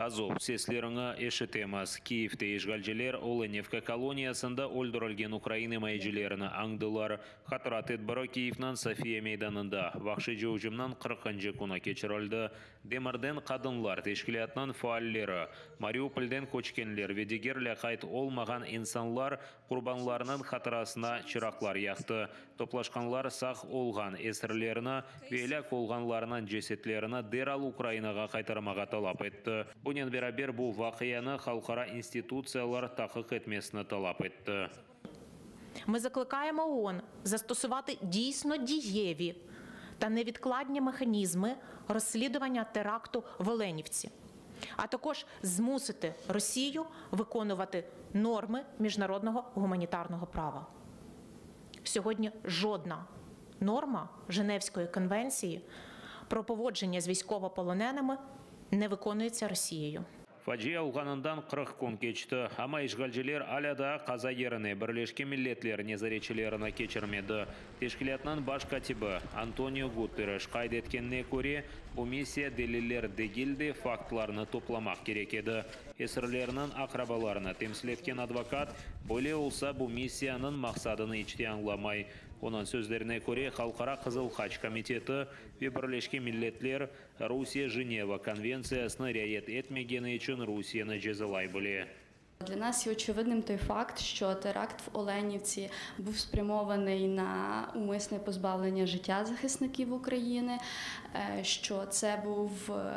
Azov, sesleriñi eşitemiz! Kiyevde işğalciler Olenivka koloniyasında öldürilgen ukrain imayecilerini añdılar. Hatıra tedbiri Kiyevniñ Sofiya meydanında vahşiyce ücümniñ qırqıncı künü keçirildi. Demirden qadınlar teşkilâtınıñ faalleri, Mariupolden köçkenler ve diger lâqayt olmağan insanlar qurbanlarnıñ hatırasına çıraqlar yaqtı. Toplaşqanlar sağ olğan esirlerni ve elâk olğanlarnıñ cesetlerini deral Ukrainağa qaytarmağa talap etti. Bunen beraber, bu vaqianı halqara institutsiyalar taqiq etmesini talap etti. Ми закликаємо ООН застосувати дійсно дієві та невідкладні механізми розслідування теракту в Оленівці, а також змусити Росію виконувати норми міжнародного гуманітарного права. Сьогодні жодна норма Женевської конвенції про поводження з військовополоненими не виконується Росією. Facia olğanından 40 kün keçti, amma işğalciler alâ daa qaza yerine Birleşken Milletler nezaretçilerini keçirmedi. Teşkilâtnıñ baş kâtibi Antonio Guterres qayd etkenine köre, bu missiya deliller degil de, faktlarnı toplamaq kerek edi. Esirlerniñ aqrabalarını temsil etken advokat, böyle olsa, bu missiyanıñ maqsadını iç te añlamay. Onıñ sözlerine köre, Halqara Qızıl Haç Komiteti ve Birleşken Milletler Rusiye Jeneva konventsiyasını riayet etmegeni içün Rusiyeni cezalay bile. Для нас є очевидним той факт, що теракт в Оленівці був спрямований на умисне позбавлення життя захисників України, що це був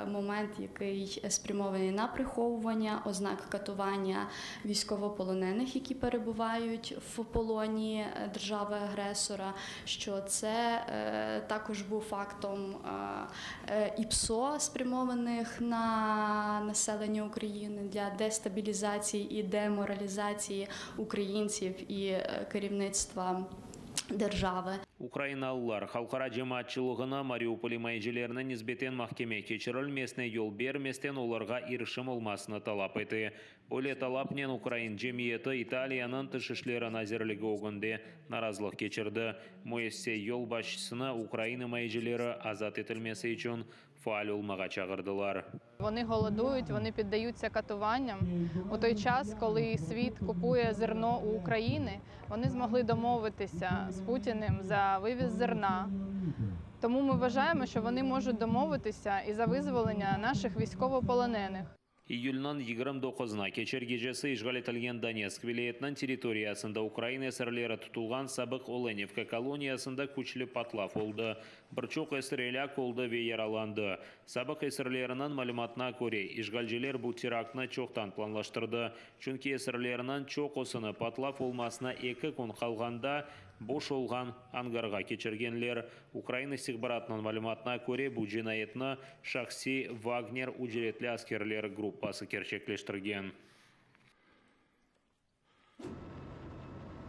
момент, який спрямований на приховування ознак катування військовополонених, які перебувають в полоні держави-агресора, що це також був фактом ІПСО, спрямованих на населення України для дестабілізації і деморалізації українців і керівництва держави. Ukrainalılar halqara cemaatçılığını Mariupol imayecilerine nisbeten mahkeme keçirilmesine yol bermesten olarğa irişim olmasını talap ete. Böyle talapnen ukrain cemiyeti İtaliyanıñ Tış işleri nazirligi ögünde narazılıq keçirdi. Müessise yolbaşçısını ukrain imayecileri azat etilmesi içün faal olmağa çağırdılar. Вони голодують, вони піддаються катуванням. У той час, коли світ купує зерно у України, вони змогли домовитися з Путіним за вивіз зерна. Тому ми вважаємо, що вони можуть домовитися і за визволення наших військовополонених. İyülniñ 29-ına, keçer gecesi işğal etilgen Donetsk vilâyetiniñ territoriyasında ukrain esirleri tutulğan sabıq Olenivka koloniyasında küçlü patlav oldı. Bir çoq esir elâk oldı ve yaralandı. Sabıq esirleriniñ malümatına köre, işğalciler bu teraktnı çoqtan planlaştırdı, çünki esirlerniñ çoqusını patlav olmasına eki kün qalğanda boş olğan angarğa keçirgenler. Ukrain istihbaratınıñ malümatına köre, bu cinayetni şahsiy Vagner ücretli askerler gruppası kerçekleştirgen.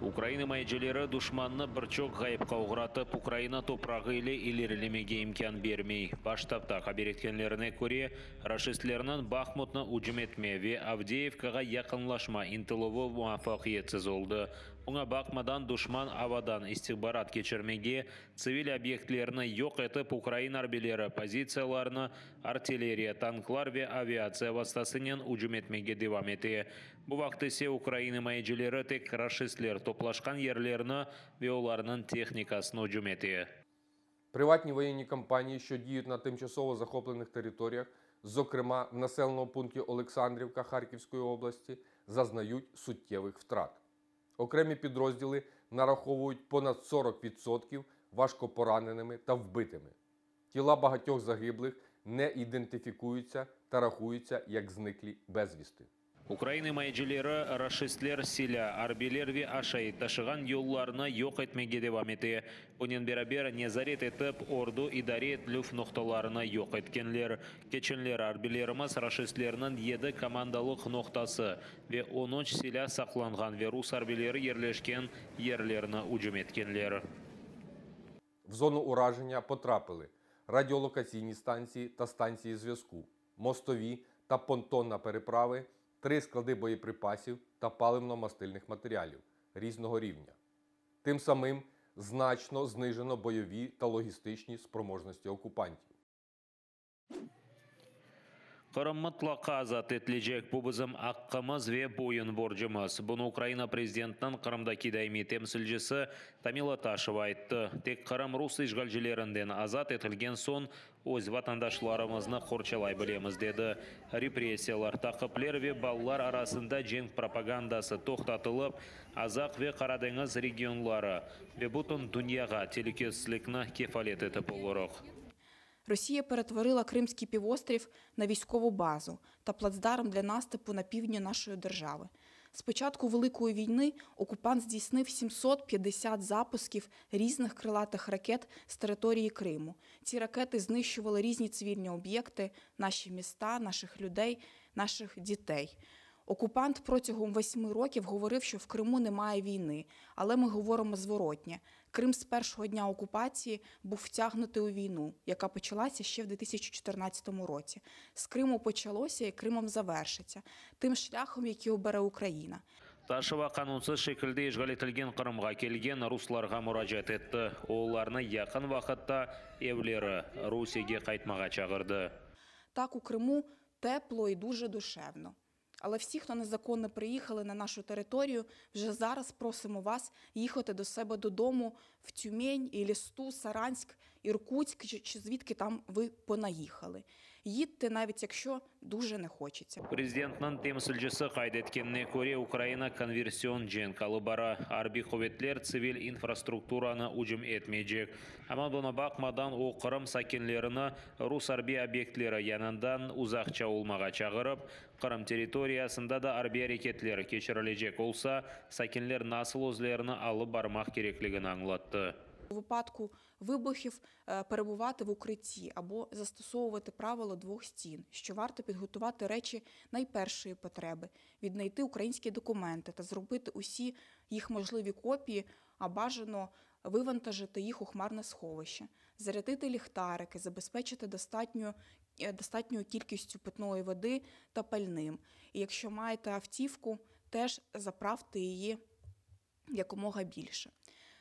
Ukrain imayecileri duşmannı bir çoq ğayıpqa oğratıp, Ukraina toprağı ile ilerilemege imkân bermey. Baş ştabda haber etkenlerine köre, raşistlerniñ Bahmutnı ücüm etme ve Avdeyevkağa yaqınlaşma ıntıluvı muvafaqiyetsiz oldı. Buña baqmadan, duşman avadan istihbarat keçirmege, tsivil obyektlerni yoq etip, ukrain arbiyleri pozitsiyalarını artilleriya, tanklar ve aviatsiya vastasınen ücüm etmege devam ete. Bu vaqıt ise ukrain imayecileri tek raşistler toplaşqan yerlerni ve olarnıñ tehnikasını ücüm ete. Приватні воєнні компанії, що діють на тимчасово захоплених територіях, зокрема в населеному пункті Олександрівка Харківської області, зазнають суттєвих втрат. Окремі підрозділи нараховують понад 40% важкопораненими та вбитими. Тіла багатьох загиблих не ідентифікуються та рахуються як зниклі безвісти. Ukrain imayecileri raşistler silâ, arbiyler ve aşayt taşığan yollarnı yoq etmege devam ete. Bunen beraber, nezaret etip, ordu idare etilüv noqtalarını yoq etkenler. Keçenleri arbiylerimiz raşistlerniñ yedi komandalıq noqtası ve 13 silâ saqlanğan ve rus arbiyleri yerleşken yerlerni ücüm etkenler. В зону ураження потрапили радіолокаційні станції та станції зв'язку, мостові та понтонна переправи, три склади боєприпасів та паливно-мастильних матеріалів різного рівня. Тим самим значно знижено бойові та логістичні спроможності окупантів. Qırım mıtlaqa azat etilecek, bu bizim aqqımız ve boyun-borcumız. Bunı Ukraina prezidentiniñ Qırımdaki daimiy temsilcisi Tamila Taşeva ayttı. Tek Qırım rus işğalcilerinden azat etilgen soñ öz vatandaşlarımıznı qorçalay bilemiz, dedi. Repressiyalar, taqipler ve balalar arasında cenk propagandası toqtatılıp, Azaq ve Qara deñiz regionları ve bütün dünyağa telükesizlikni kefalet etip olurıq. Росія перетворила Кримський півострів на військову базу та плацдарм для наступу на півдні нашої держави. З початку Великої війни окупант здійснив 750 запусків різних крилатих ракет з території Криму. Ці ракети знищували різні цивільні об'єкти, наші міста, наших людей, наших дітей. Окупант протягом восьми років говорив, що в Криму немає війни, але ми говоримо зворотнє. Крим з першого дня окупації був втягнутий у війну, яка почалася ще в 2014 році. З Криму почалося і Кримом завершиться тим шляхом, який обере Україна. Taşeva qanunsız şekilde işğal etilgen Qırımğa kelgen ruslarğa muracaat etti. O, olarnı yaqın vaqıtta evleri, Rusiyege qaytmağa çağırdı. Так, у Криму тепло і дуже душевно. Але всі, хто незаконно приїхали на нашу територію, вже зараз просимо вас їхати до себе додому в Тюмень, Елісту, Саранськ, Іркутськ чи, чи звідки там ви понаїхали. Їдьте, навіть якщо дуже не хочеться. Prezidentniñ temsilcisi qayd etkenine köre, Ukraina konversion cenk alıp bara, arbiy quvetler tsivil infrastrukturanı ücüm etmeycek. Amma buña baqmadan, o, Qırım sakinlerini rus arbiy obyektleri yanından uzaqça olmağa çağırıp, Qırım territoriyasında da arbiy areketler keçirilecek olsa, sakinler nasıl özlerini alıp barmaq kerekligini añlattı. У випадку вибухів е, перебувати в укритті або застосовувати правило двох стін, що варто підготувати речі найпершої потреби, віднайти українські документи та зробити усі їх можливі копії, а бажано вивантажити їх у хмарне сховище, зарядити ліхтарики, забезпечити достатньою, е, достатньою кількістю питної води та пальним. І якщо маєте автівку, теж заправте її якомога більше.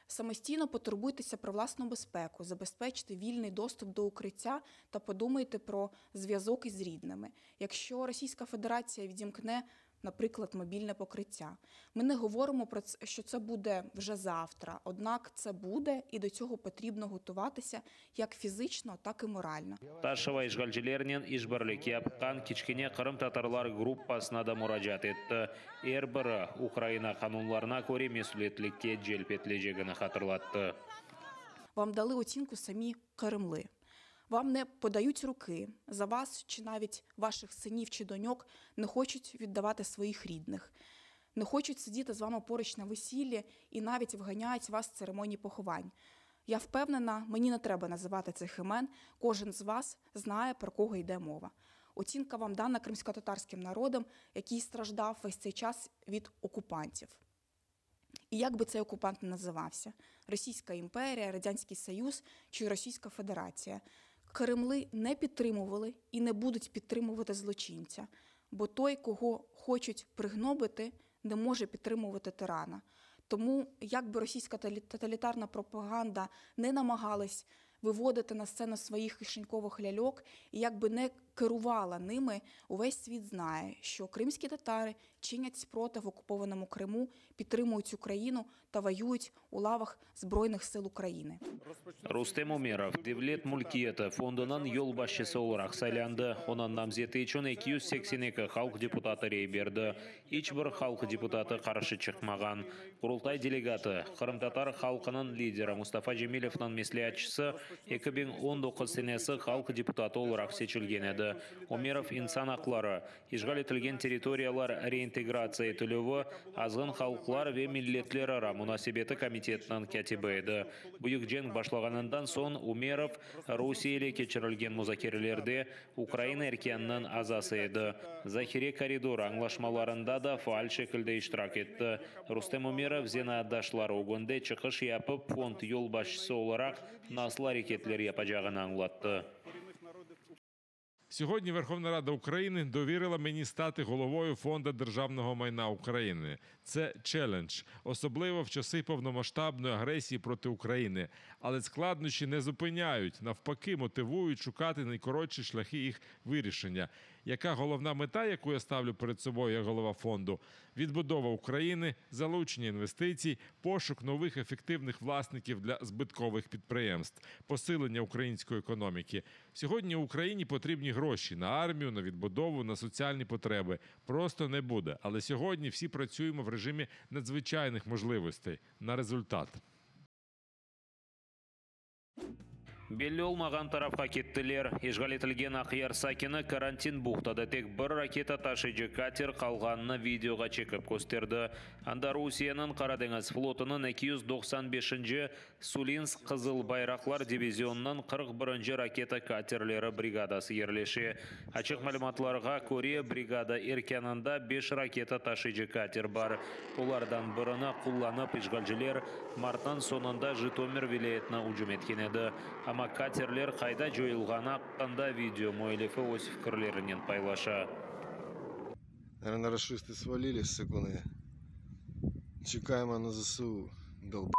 Самостійно потурбуйтеся про власну безпеку, забезпечте вільний доступ до укриття та подумайте про зв'язок із рідними. Якщо Російська Федерація відімкне, наприклад, мобільне покриття, ми не говоримо про це, що це буде вже завтра. Однак це буде, і до цього потрібно готуватися як фізично, так і морально. Taşeva işğalcilernen işbirlik yapqan kiçkene qırımtatarlar gruppasına da muracaat etti. Er biri Ukraina qanunlarına köre mesüliyetlikke celp etilecegini hatırlattı. Вам дали оцінку самі киримли. Вам не подають руки за вас чи навіть ваших синів чи доньок не хочуть віддавати своїх рідних, не хочуть сидіти з вами поруч на весіллі і навіть виганяють вас з церемонії поховань. Я впевнена, мені не треба називати цих імен. Кожен з вас знає, про кого йде мова. Оцінка вам дана кримськотатарським народом, який страждав весь цей час від окупантів. І як би цей окупант не називався: Російська імперія, Радянський Союз чи Російська Федерація. Киримли не підтримували і не будуть підтримувати злочинця, бо той, кого хочуть пригнобити, не може підтримувати тирана. Тому, як би російська тоталітарна пропаганда не намагалась виводити на сцену своїх кишенькових ляльок і як би не керувала ними, увесь світ знає, що кримські татари чинять спротив в окупованому Криму, підтримують Україну та воюють у лавах Збройних сил України. Rustem Umerov Devlet mülkiyeti fondunıñ yolbaşçısı olaraq saylandı. Onıñ namzeti içün 282 halq deputatı rey berdi. İç bir halq deputatı qarşı çıqmağan. Qurultay delegatı, qırımtatar halqınıñ lideri Mustafa Cemilevniñ mesleatçısı 2019 senesi halq deputatı olaraq seçilgen edi. Umerov insan aqları, işğal etilgen territoriyalar reintegratsiya etilüvi, azğın halqlar ve milletlerara munasebeti komitetiniñ kâtibi edi. Büyük cenk başlağanından soñ Umerov Rusiye ile keçirilgen muzakerelerde Ukraina erkânınıñ azası edi. Zahire koridorı añlaşmalarında da faal şekilde iştirak etti. Rustem Umerov zenaatdaşları ögünde çıqış yapıp, fond yolbaşçısı olaraq nasıl areketler yapacağını añlattı. Сьогодні Верховна Рада України довірила мені стати головою Фонду державного майна України. Це челендж, особливо в часи повномасштабної агресії проти України. Але складнощі не зупиняють, навпаки, мотивують шукати найкоротші шляхи їх вирішення. Яка головна мета, яку я ставлю перед собою як голова фонду? Відбудова України, залучення інвестицій, пошук нових ефективних власників для збиткових підприємств, посилення української економіки. Сьогодні Україні потрібні гроші на армію, на відбудову, на соціальні потреби. Просто не буде. Але сьогодні всі працюємо в режимі надзвичайних можливостей на результат. Belli olmağan tarafqa kettiler. İşğal etilgen Aqyar sakini Karantin buhtada tek bir raketa taşıyıcı kater qalğanını videoğa çekip kösterdi. Anda Rusiyeniñ Qara deñiz flotunıñ 295-nci Sulinsk Qızıl bayraqlar divizionınıñ 41-nci raketa katerleri brigadası yerleşe. Açıq malümatlarğa köre, brigada erkânında beş raketa taşıyıcı kater bar. Olardan birini qullanıp, işğalciler martnıñ soñunda Jıtomir vilâyetine ücüm etken edi. Amma katerler qayda coyulğanı aqqında video müellifi öz fikirlerinen paylaşa. Наверное, рашисты свалили, ссыкуны. Чекаємо на ЗСУ, долб***.